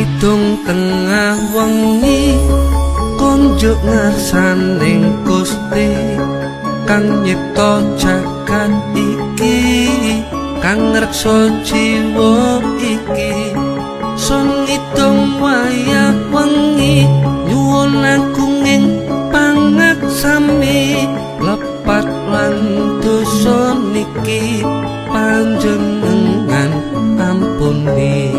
Ngidung tengah wengi konjuk ngarsaning Gusti kang nyipta jagat iki, kang ngreksa jiwa iki. Sun ngidung wayah wengi nyuwun agunging pangaksami, lepat lan dosa niki panjenengan ampuni.